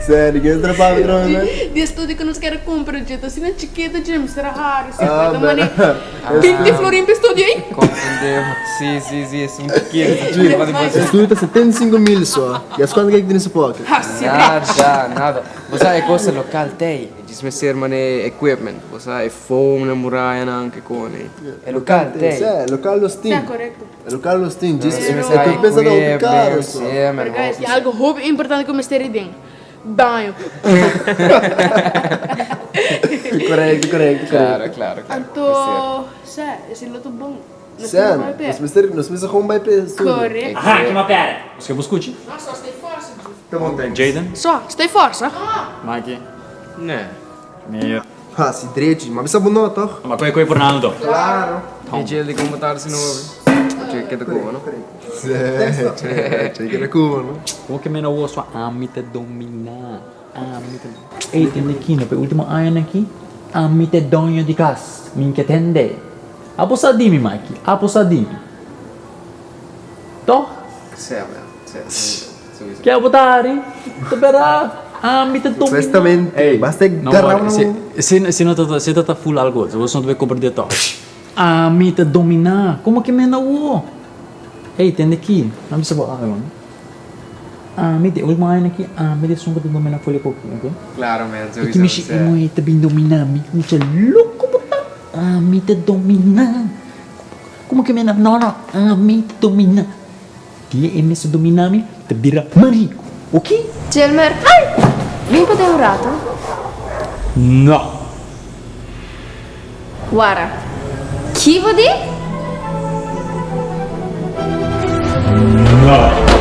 Seri, ken ta papia trobe men? Di e studio ku nos kere kumpra dje ta asina chikitu dje mester a hari si bo ta mane binti florin pa e studio ei. Comprende si si si es un chikitu. E studio ta 75 mil so. Guess kuantu ke tin den su pocket? Nada nada bo sa e cosa local tei djis mester mane equipment bo sa e foam na murayanan ke kone e local tei. Si e local nos tin. Sa korekto. E local nos tin djis e pensa ta hopi caro so. Pero guys tin algo hopi importante ku mester di den baño. Korekto korekto korekto. Claro claro. Anto sa esei lo ta bon. Nos Sa tin bai p'e. nos mester nos mester gewoon bai p'e studio. Korekto. Aha, kima pere. Nos ke bo skuchi? No, so stay forsa. Jaden? So, stay forsa. Mikey? Nee. Mir. Ha, si drechi. Ma bisa bo no, toch? Ma koe koe por nada to. Claro. E gel di como tarde si no hopi. Che keda Cuba, no? Che keda Cuba, no? Como ke meno woso ami ta domina. Ami ta. Ey, tende kino, pa e ultimo añanan aki, ami ta e doño di cas. Mi ke tende. Abo sa di mi, Mikey. Abo sa di mi. Toch? Sea, man. Sea. Sowieso. Ke abo ta hari? Ta bera ami ta domina. Supuestamente. Basta e garra un. Si, si no ta, si ta ta full alcohol, si boso no ta bay comprende toch. Ami ta domina. Como ke menda awo? Ey, tende aki. Nan bisa bo algo, no? Ami, di ultimo aña aki, ami ta esun ku ta domina folia koki, ok? Claro, man. E Sowieso. ki mishi e muhé ta bin domina mi. Mucha loco bo ta. Ami ta domina. Como ke menda? No, no. Ami ta domina. Dia e mester domina mi, ta bira mariku, ok? Jelmer, bin pa den un rato. No! Wara, ki bo di? No!